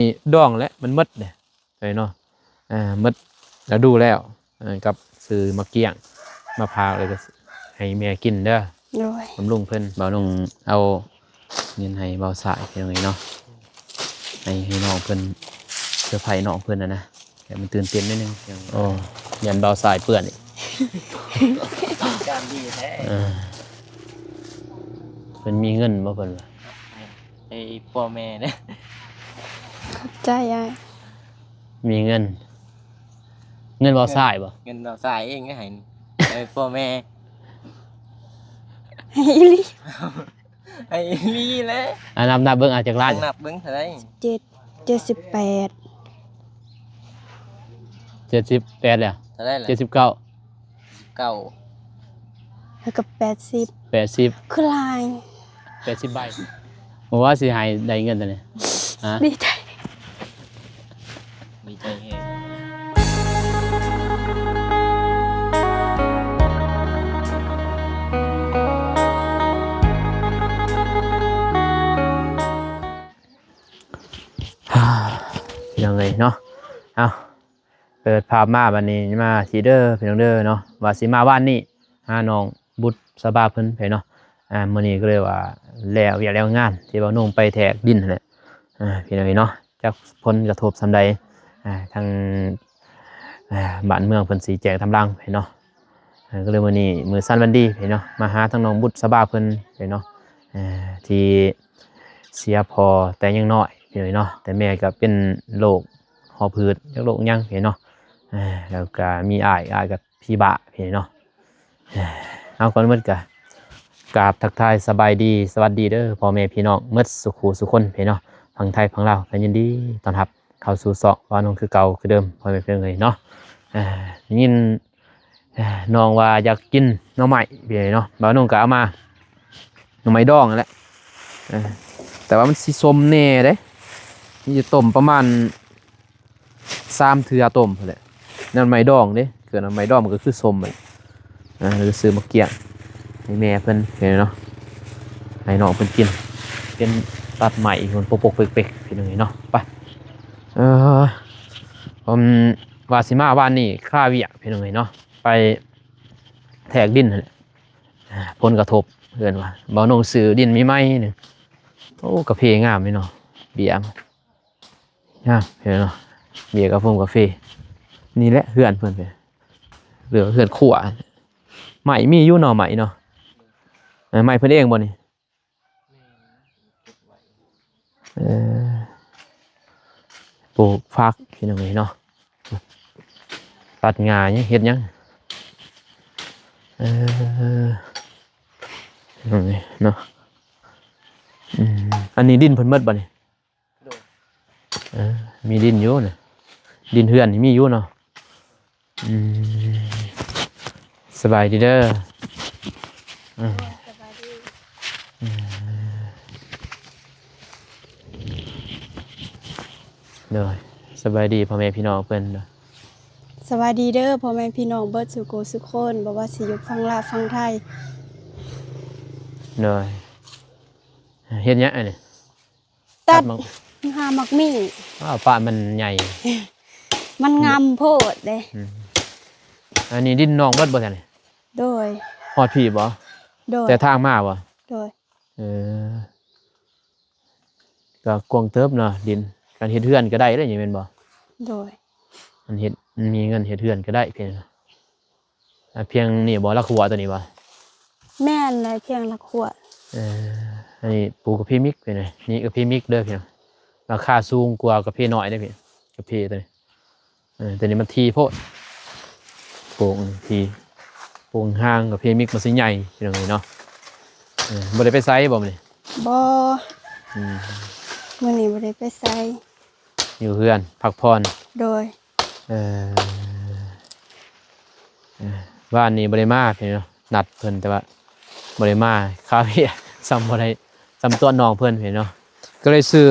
ນີ້ດອງແຫຼະ ມັນໝົດເດ້ ເອີຍເນາະ ເອີ ໝົດລະດູແລ້ວ ເອີ ກັບຊື້ໝາກກ້ຽງມາຝາກ ແລ້ວກໍໃຫ້ແມ່ກິນເດີ ໂດຍ ບຳລຸງເພິ່ນ. ບ່າວນົງເອົາເງິນໃຫ້ບ່າວຊາຍ ພີ່ນ້ອງເອີຍເນາະ ໃຫ້ ໃຫ້ນ້ອງເພິ່ນ ເຊີໄພນ້ອງເພິ່ນຫັ້ນນະ ໃຫ້ມັນຕື່ນເຕັ້ນໜ້ອຍໜຶ່ງ ໂອ້ ຢ້ານບ່າວຊາຍເປື້ອນອີກ ການດີແທ້ ເອີ ເພິ່ນມີເງິນບໍ່ ເພິ່ນວ່າ ໃຫ້ພໍ່ແມ່ເດີ ຂອບໃຈອ້າຍ. ມີເງິນ ເງິນບ່າວຊາຍບໍ່? ເງິນບ່າວຊາຍເອງໃຫ້ ໃຫ້ພໍ່ແມ່ ໃຫ້ອີ່ຫຼີ ໃຫ້ອີ່ຫຼີແຫຼະ. ອ່າ ນັບ ນັບເບິ່ງ ອ່າ ຈັກລ້ານ? ນັບເບິ່ງເທົ່າໃດ? ເຈັດ ເຈັດສິບແປດ ເຈັດສິບແປດແລ້ວ ເທົ່າໃດລະ? ເຈັດສິບເກົ້າ ເກົ້າ ແລ້ວກໍແປດສິບ ແປດສິບ ຄືຫຼາຍ ແປດສິບໃບ. ບໍ່ວ່າຊິໃຫ້ໄດ້ເງິນຕົວນີ້ ຮະ? ດີໃຈ ດີໃຈແຮງ ພີ່ນ້ອງເອີຍເນາະ. ເອົ້າ ເປີດພາບມາບັດນີ້ ມາທີ່ເດີ ພີ່ນ້ອງເດີເນາະ ວ່າຊິມາວານນີ້ຫານ້ອງບຸດສະບາເພິ່ນໄປເນາະ. ອ່າ ມື້ນີ້ກໍເລີຍວ່າແລ້ວວຽກແລ້ວງານ ທີ່ວ່າໜຸ່ມໄປແທກດິນຫັ້ນແຫຼະ ອ່າ ພີ່ນ້ອງເອີຍເນາະ ຈັກຜົນກະທົບສ່ຳໃດ ອ່າ ທາງ ອ່າ ບ້ານເມືອງເພິ່ນຊິແຈ້ງຕາມຫຼັງໄປເນາະ. ອ່າ ກໍເລີຍມື້ນີ້ມື້ສັນວັນດີໄປເນາະ ມາຫາທາງນ້ອງບຸດສະບາເພິ່ນໄປເນາະ ອ່າ ທີ່ເສຍພໍ່ແຕ່ຍັງນ້ອຍ ພີ່ນ້ອງເອີຍເນາະ ແຕ່ແມ່ກໍເປັນໂລກ ຫໍຜືດ ຈັກໂລກຫຍັງເນາະ ເອີ ແລ້ວກະມີອ້າຍ ອ້າຍກັບຜີບ້າເນາະ. ເອີ ເອົາ ກ່ອນອື່ນໝົດກະກາບທັກທາຍສະບາຍດີ ສະຫວັດດີເດີພໍ່ແມ່ພີ່ນ້ອງໝົດສູ່ຄູ່ສູ່ຄົນເນາະ ຝັ່ງໄທຝັ່ງລາວ ກໍຍິນດີຕ້ອນຮັບເຂົ້າສູ່ຊ່ອງບ່າວນົງຄືເກົ່າຄືເດີມ ພໍ່ແມ່ພີ່ນ້ອງເອີຍເນາະ. ເອີ ໄດ້ຍິນ ນ້ອງວ່າຢາກກິນໜໍ່ໄມ້ເນາະ ບ່າວນົງກໍເອົາມາ ໜໍ່ໄມ້ດອງຫັ້ນແຫຼະ ເອີ ແຕ່ວ່າມັນຊິສົ້ມແດ່ເດ້ ມີແຕ່ຕົ້ມປະມານສາມເທື່ອຕົ້ມພຸ້ນແຫຼະ ໜໍ່ໄມ້ດອງເດ້ ເກີດໜໍ່ໄມ້ດອງມັນກໍຄືສົ້ມຫັ້ນ ອ່າ ແລ້ວກໍຊື້ໝາກກ້ຽງໃຫ້ແມ່ເພິ່ນເນາະ ໃຫ້ນ້ອງເພິ່ນກິນ ເປັນຕັດໄມ້ພຸ້ນ ປົກໆເປັກໆ ພີ່ນ້ອງເອີຍເນາະ. ໄປ ເອີ ອືມ ວ່າຊິມາວານນີ້ຄາວຽກ ພີ່ນ້ອງເອີຍເນາະ ໄປແທກດິນຫັ້ນແຫຼະ ອ່າ ຜົນກະທົບ ເອີ້ນວ່າ ບ່າວນົງຊື້ດິນໃໝ່ໆ ນີ້ ໂອ້ ກາເຟງາມເນາະ ເບ້ຍງາມເນາະ ເຫັນເນາະ ເບ້ຍກາຟົງກາເຟ ນີ້ແຫຼະເຮືອນເພິ່ນ ຫຼືວ່າເຮືອນຄົວ ໄມ້ມີຢູ່ເນາະ ໄມ້ເນາະ ເອີ ໄມ້ເພິ່ນເອງບໍ່ນີ້? ເອີ ປູກຜັກ ພີ່ນ້ອງເອີຍເນາະ ຕັດຫຍ້າຫຍັງ ເຮັດຫຍັງ ເອີ ພີ່ນ້ອງເອີຍເນາະ ອືມ ອັນນີ້ດິນເພິ່ນໝົດບໍ່ນີ້? ໂດຍ ເອີ ມີດິນຢູ່ນະ ດິນເຮືອນນີ້ມີຢູ່ເນາະ ອືມ ສະບາຍດີເດີ ອືມ ສະບາຍດີ ອືມ ໂດຍ ສະບາຍດີພໍ່ແມ່ພີ່ນ້ອງເພິ່ນ ສະບາຍດີເດີພໍ່ແມ່ພີ່ນ້ອງເບິດສູ່ຄູ່ສູ່ຄົນ ບໍ່ວ່າຊິຢູ່ຝັ່ງລາວຝັ່ງໄທ ໂດຍ ເຮັດຫຍັງອັນນີ້? ຕັດ ຕັດໝາກ ຫາໝາກມີ້ ອ້າວ ປະມັນໃຫຍ່ ມັນງາມໂພດເດ້ ອືມ ອັນນີ້ດິນນ້ອງເບິດບໍ່ຊັ້ນນີ້? ໂດຍ ຮອດພີ້ບໍ່? ໂດຍ ແຕ່ທາງມາບໍ່? ໂດຍ ເອີ ກໍກວ້າງເຕີບເນາະ ດິນ ການເຮັດເຮືອນກໍໄດ້ເດ້ນີ້ແມ່ນບໍ່? ໂດຍ ອັນເຮັດ ມີເງິນເຮັດເຮືອນກໍໄດ້ພຽງ ອ່າ ພຽງນີ້ບໍ່ ຫຼັກຫົວຕົວນີ້ບໍ່? ແມ່ນແຫຼະ ພຽງຫຼັກຫົວ ເອີ ອັນນີ້ປູກກາເຟມິກເປັນໄງ? ນີ້ກາເຟມິກເດີພຽງ ລາຄາສູງກວ່າກາເຟນ້ອຍເດ້ພຽງ ກາເຟຕົວນີ້ ເອີ ຕົວນີ້ມັນຖີ່ໂພດ ປູກຖີ່ ປູກຫ່າງ ກາເຟມິກມັນຊິໃຫຍ່ ພີ່ນ້ອງເອີຍເນາະ ເອີ ບໍ່ໄດ້ໄປໃສບໍ່ມື້ນີ້? ບໍ່ ອືມ ມື້ນີ້ບໍ່ໄດ້ໄປໃສ ຢູ່ເຮືອນພັກຜ່ອນ ໂດຍ ເອີ ເອີ ວານນີ້ບໍ່ໄດ້ມາພີ່ນ້ອງເນາະ ນັດເພິ່ນແຕ່ວ່າບໍ່ໄດ້ມາ ຄາເວຍສ່ຳບໍ່ໄດ້ ສ່ຳຕວນນ້ອງເພິ່ນພີ່ນ້ອງເນາະ ກໍເລີຍຊື້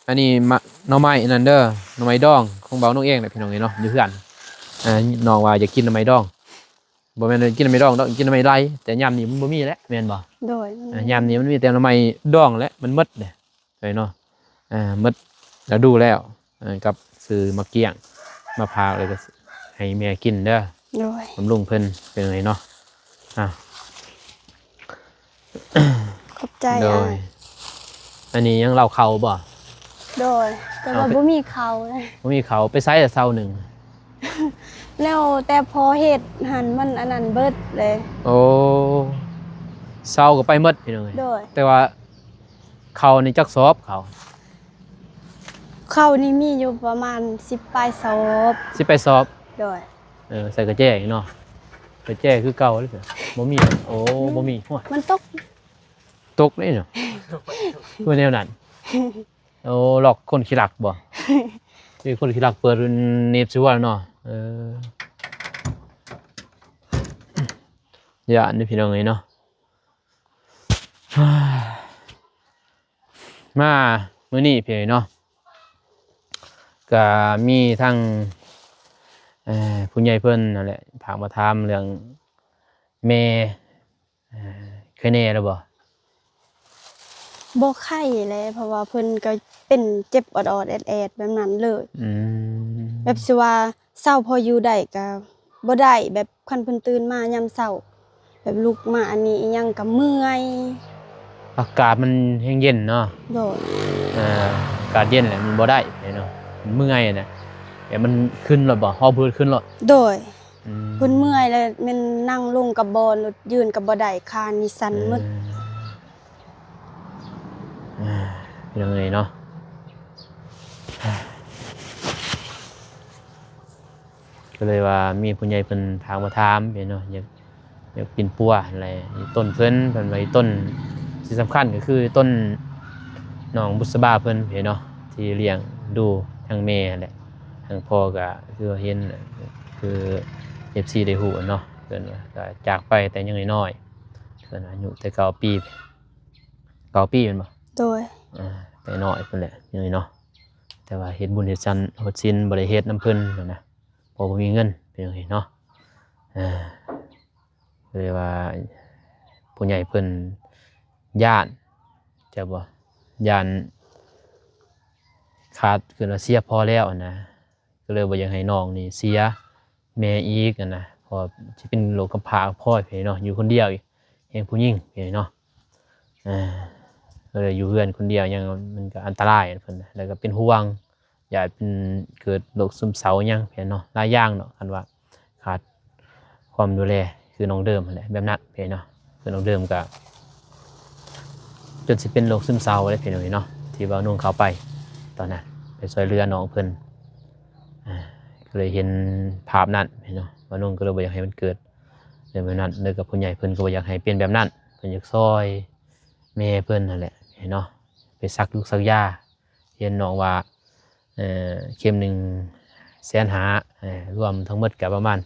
ອັນນີ້ມາ ໜໍ່ໄມ້ອັນນັ້ນເດີ ໜໍ່ໄມ້ດອງຂອງບ່າວນົງເອງແຫຼະພີ່ນ້ອງເອີຍເນາະ ຢູ່ເຮືອນ ອ່າ ນ້ອງວ່າຢາກກິນໜໍ່ໄມ້ດອງ ບໍ່ແມ່ນກິນໜໍ່ໄມ້ດອງດອກ ກິນໜໍ່ໄມ້ໄລ່ ແຕ່ຍາມນີ້ມັນບໍ່ມີແຫຼະ ແມ່ນບໍ່? ໂດຍ ອ່າ ຍາມນີ້ມັນມີແຕ່ໜໍ່ໄມ້ດອງແຫຼະ ມັນໝົດເດ້ ເອີຍເນາະ ເອີ ໝົດ ລະດູແລ້ວ ເອີ ກັບຊື້ໝາກກ້ຽງມາຝາກ ແລ້ວກໍໃຫ້ແມ່ກິນເດີ ໂດຍ ບຳລຸງເພິ່ນ ເປັນຫຍັງເນາະ ອ່າ ຂອບໃຈ ໂດຍ ອ້າຍ ອັນນີ້ຍັງເລົ່າເຂົ້າບໍ່? ໂດຍ ແຕ່ວ່າ ເອົາໄປ ບໍ່ມີເຂົ້າເລີຍ ບໍ່ມີເຂົ້າ ໄປໃສລະເຊົ້າໜຶ່ງ? ແລ້ວແຕ່ພໍເຮັດຫັ້ນ ມັນອັນນັ້ນເບິດເລີຍ ໂອ້ ເຊົ້າກໍໄປໝົດ ພີ່ນ້ອງເອີຍ ໂດຍ ແຕ່ວ່າເຂົ້ານີ້ຈັກສອບເຂົ້າ? ເຂົ້ານີ້ມີຢູ່ປະມານສິບປາຍສອບ ສິບປາຍສອບ ໂດຍ ເອີ ໃສ່ກະແຈອີກເນາະ ກະແຈຄືເກົ່າເລີຍ ບໍ່ມີ ໂອ້ ອືມ ບໍ່ມີ ໂອ້ຍ ມັນຕົກ ຕົກເດ້ເນາະ ຄືແນວນັ້ນ ໂອ້ ລັອກຄົນຂີ້ລັກບໍ່? ເປັນຄົນຂີ້ລັກເປີດໜີບຊິຫົວເນາະ ເອີ ຢ້ານເດ້ພີ່ນ້ອງເອີຍເນາະ. ມາມື້ນີ້ພີ່ເນາະ ກະມີທັງ ເອີ ຜູ້ໃຫຍ່ເພິ່ນນັ້ນແຫຼະ ຝາກມາຖາມເລື່ອງແມ່ ເອີ ໄຄແນ່ແລ້ວບໍ່? ບໍ່ໄຄແຫຼະ ເພາະວ່າເພິ່ນກໍເປັນເຈັບອອດໆແອດໆແບບນັ້ນເລີຍ ອືມ ແບບຊິວ່າ ເຊົາພໍຢູ່ໄດ້ກະບໍ່ໄດ້ ແບບຄັນເພິ່ນຕື່ນມາຍາມເຊົ້າ ແບບລຸກມາອັນນີ້ອີ່ຫຍັງກະເມື່ອຍ ອາກາດມັນແຮງເຢັນເນາະ ໂດຍ ເອີ ອາກາດເຢັນແຫຼະມັນບໍ່ໄດ້ເນາະ ມັນເມື່ອຍນະ ແບບມັນຂຶ້ນໂລດບໍ່? ຫອບຫືດຂຶ້ນໂລດ ໂດຍ ອືມ ເພິ່ນເມື່ອຍແລ້ວແມ່ນນັ່ງລົງກະບໍ່ ລຸກຢືນກະບໍ່ໄດ້ ຂານີ້ສັ່ນໝົດ ເອີ ອ່າ ເປັນຈັ່ງໃດເນາະ ກໍເລີຍວ່າມີຜູ້ໃຫຍ່ເພິ່ນຖາມມາຖາມເນາະ ຢາກ ຢາກປິ່ນປົວຫັ້ນແຫຼະ ອີ່ຕົ້ນເພິ່ນ ເພິ່ນວ່າອີ່ຕົ້ນ ທີ່ສຳຄັນກໍຄືຕົ້ນນ້ອງບຸດສະບາເພິ່ນເນາະ ທີ່ລ້ຽງດູທັງແມ່ແຫຼະ ທັງພໍ່ກໍຄືເຫັນ ຄືເອັຟຊີໄດ້ຮູ້ເນາະ ເພິ່ນວ່າກໍຈາກໄປແຕ່ຍັງນ້ອຍໆ ເພິ່ນອາຍຸແຕ່ເກົ້າປີ ເກົ້າປີແມ່ນບໍ່? ໂດຍ ອ່າ ແຕ່ນ້ອຍພຸ້ນແຫຼະ ເນາະ ແຕ່ວ່າເຮັດບຸນເຮັດສັນ ເຮັດສິນບໍ່ໄດ້ເຮັດນຳເພິ່ນຫັ້ນນະ ເພາະບໍ່ມີເງິນ ເປັນຈັ່ງຊີ້ເນາະ ເອີ ເລີຍວ່າຜູ້ໃຫຍ່ເພິ່ນຢ້ານ ເຈົ້າບໍ່ ຢ້ານຂາດ ຄືວ່າເສຍພໍ່ແລ້ວຫັ້ນນະ ກໍເລີຍບໍ່ຢາກໃຫ້ນ້ອງນີ້ເສຍແມ່ອີກຫັ້ນນະ ເພາະວ່າຊິເປັນໂລກກຳພ້າພອຍເນາະ ຢູ່ຄົນດຽວອີກ ແຮ່ງຜູ້ຍິງເນາະ ເອີ ກໍເລີຍຢູ່ເຮືອນຄົນດຽວຫຍັງ ມັນກໍອັນຕະລາຍເພິ່ນນະ ແລ້ວກໍເປັນຫ່ວງ ຢ້ານເປັນເກີດໂລກຊຶມເສົ້າຫຍັງເນາະ ຫຼາຍຢ່າງເນາະ ຄັນວ່າຂາດຄວາມດູແລ ຄືນ້ອງເດີມຫັ້ນແຫຼະ ແບບນັ້ນເນາະ ຄືນ້ອງເດີມກໍຈົນຊິເປັນໂລກຊຶມເສົ້າແລ້ວເນາະ ທີ່ວ່ານ້ອງເຂົ້າໄປຕອນນັ້ນ ໄປຊ່ວຍເຫຼືອນ້ອງເພິ່ນ ອ່າ ກໍເລີຍເຫັນພາບນັ້ນເນາະ ວ່ານ້ອງກໍເລີຍບໍ່ຢາກໃຫ້ມັນເກີດເລື່ອງແບບນັ້ນ ແລ້ວກໍຜູ້ໃຫຍ່ເພິ່ນກໍບໍ່ຢາກໃຫ້ເປັນແບບນັ້ນ ເພິ່ນຢາກຊ່ອຍແມ່ເພິ່ນຫັ້ນແຫຼະເນາະ ໄປສັກຢູກສັກຢາ ເຫັນນ້ອງວ່າ ເອີ ເຂັມໜຶ່ງແສນຫ້າ ເອີ ລວມທັງໝົດກໍປະມານ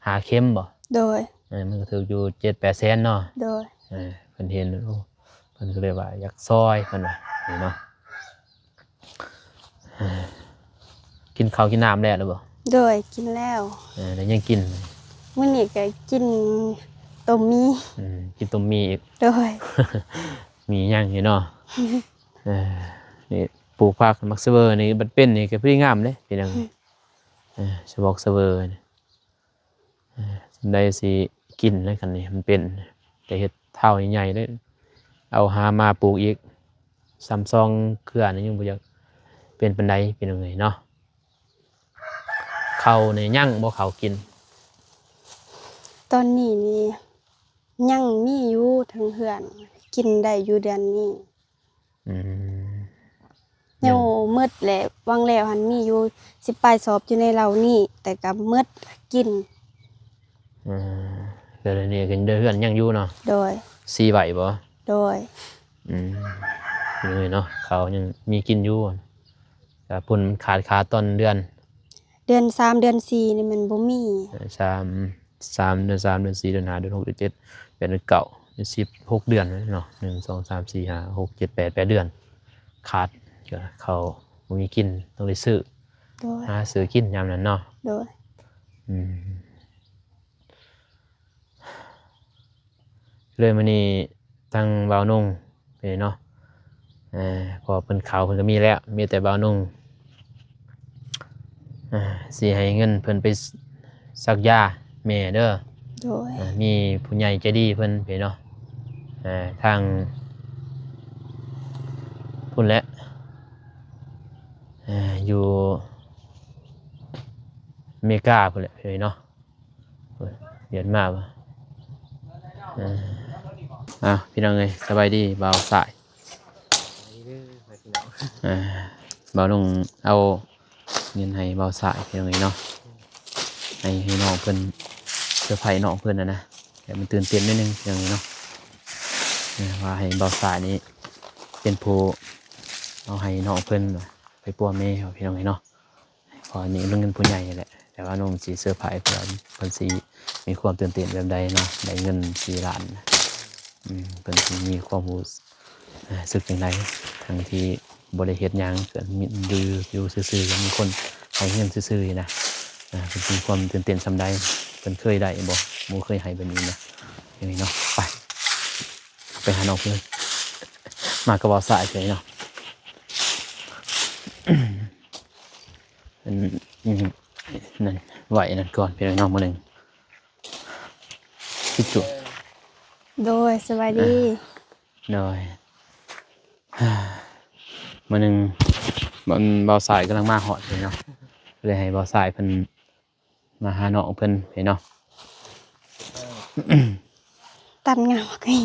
ຫ້າເຂັມບໍ່? ໂດຍ ເອີ ມັນກໍຖືກຢູ່ເຈັດແປດແສນເນາະ ໂດຍ ເອີ ເພິ່ນເຫັນ ໂອ້ ເພິ່ນກໍເລີຍວ່າຢາກຊ່ອຍ ເພິ່ນວ່ານີ້ເນາະ ເອີ ກິນເຂົ້າກິນນ້ຳແລ້ວ ຫຼືບໍ່? ໂດຍ ກິນແລ້ວ ເອີ ແລ້ວຍັງກິນ? ມື້ນີ້ກໍກິນຕົ້ມໝີ່ ອືມ ກິນຕົ້ມໝີ່ອີກ ໂດຍ ໝີ່ຍັງຢູ່ເນາະ ເອີ ນີ້ປູກຜັກໝາກສະເວີນີ້ ບັດເປັນນີ້ກໍພໍດີງາມເດ້ພີ່ນ້ອງ ເອີ ສະບອກສະເວີນີ້ ເອີ ສ່ຳໃດຊິກິນແລ້ວ ຄັນນີ້ມັນເປັນ ໄດ້ເຮັດເຖົ້າໃຫຍ່ໆເດ້ ເອົາຫາມາປູກອີກ ຊຳຊອງເຄືອນີ້ຍັງບໍ່ຢາກເປັນປານໃດ ພີ່ນ້ອງເອີຍເນາະ ເຂົ້ານີ້ຍັງບໍ່ ເຂົ້າກິນ? ຕອນນີ້ນີ້ຍັງມີຢູ່ທາງເຮືອນ ກິນໄດ້ຢູ່ເດືອນນີ້ ອືມ ຍັງບໍ່ໝົດແຫຼະ ຫວ່າງແລ້ວຫັ້ນມີຢູ່ສິບປາຍສອບຢູ່ໃນເຫຼົ່ານີ້ ແຕ່ກໍໝົດກິນ ອືມ ແຕ່ດຽວນີ້ກໍເຮືອນຍັງຢູ່ເນາະ ໂດຍ ສີ່ໄວບໍ່? ໂດຍ ອືມ ເນາະ ເຂົາຍັງມີກິນຢູ່ ແຕ່ພຸ້ນມັນຂາດ ຂາດຕອນເດືອນ ເດືອນສາມ ເດືອນສີ່ນີ້ມັນບໍ່ມີ ສາມ ສາມ ເດືອນສາມ ເດືອນສີ່ ເດືອນຫ້າ ເດືອນຫົກ ເດືອນເຈັດ ແປດ ເດືອນເກົ້າ ເດືອນສິບ ຫົກເດືອນເນາະ ໜຶ່ງ ສອງ ສາມ ສີ່ ຫ້າ ຫົກ ເຈັດ ແປດ ແປດເດືອນ ຂາດ ກໍເຂົາບໍ່ມີກິນ ຕ້ອງໄດ້ຊື້ ໂດຍ ຫາຊື້ກິນຍາມນັ້ນເນາະ ໂດຍ ອືມ ເລີຍມື້ນີ້ທາງບ່າວນົງເດ້ເນາະ ເອີ ເພາະວ່າເພິ່ນເຂົ້າເພິ່ນກໍມີແລ້ວ ມີແຕ່ບ່າວນົງ ອ່າ ຊິໃຫ້ເງິນເພິ່ນໄປ ສ- ສັກຢາແມ່ເດີ. ໂດຍ ອ່າ ມີຜູ້ໃຫຍ່ໃຈດີເພິ່ນ ພີ່ເນາະ ອ່າ ທາງພຸ້ນແຫຼະ ອ່າ ຢູ່ອາເມລິກາພຸ້ນແຫຼະ ພີ່ເນາະ. ໂອ້ຍ ວຽນມາວ່າ ເອີ ອ້າວ ພີ່ນ້ອງເອີຍ ສະບາຍດີ ບ່າວສາຍ. ເອີ ບ່າວນົງເອົາເງິນໃຫ້ບ່າວສາຍ ພີ່ນ້ອງເອີຍເນາະ ໃຫ້ ໃຫ້ນ້ອງເພິ່ນ ເຊີໄພນ້ອງເພິ່ນຫັ້ນນະ ໃຫ້ມັນຕື່ນເຕັ້ນໜ້ອຍໜຶ່ງ ພີ່ນ້ອງເອີຍເນາະ ເອີ ວ່າໃຫ້ບ່າວສາຍນີ້ເປັນຜູ້ເອົາໃຫ້ນ້ອງເພິ່ນໄປປົວແມ່ ພີ່ນ້ອງເອີຍເນາະ. ເພາະອັນນີ້ມັນເງິນຜູ້ໃຫຍ່ແຫຼະ ແຕ່ວ່ານ້ອງຊິເຊີໄພເພິ່ນ ເພິ່ນຊິມີຄວາມຕື່ນເຕັ້ນແບບໃດເນາະ ໄດ້ເງິນສີ່ລ້ານ ອືມ ເພິ່ນຊິມີຄວາມຮູ້ສຶກຈັ່ງໃດ ທັງທີ່ບໍ່ໄດ້ເຮັດຫຍັງ ກໍມີ ຢູ່ ຢູ່ຊື່ໆ ມີຄົນໃຫ້ເງິນຊື່ໆ ນີ້ນະ ເພິ່ນຊິມີຄວາມຕື່ນເຕັ້ນສ່ຳໃດ ເພິ່ນເຄີຍໄດ້ບໍ່ ບໍ່ເຄີຍໃຫ້ແບບນີ້ນະ ຢ່າງນີ້ເນາະ. ໄປ ໄປຫານ້ອງເພິ່ນ ມາກັບບ່າວສາຍເພິ່ນເນາະ. ອັນ ອືມ ນັ້ນ ໄວ້ອັນນັ້ນກ່ອນ ພີ່ນ້ອງ ມື້ໜຶ່ງ ຄິດຕົວະ. ໂດຍ ສະບາຍດີ. ອ່າ ໂດຍ ມື້ໜຶ່ງ ບ່າວ ບ່າວສາຍກຳລັງມາຮອດເລີຍເນາະ ເລີຍໃຫ້ບ່າວສາຍເພິ່ນມາຫານ້ອງເພິ່ນເນາະ ຕັດງາມ ເອີ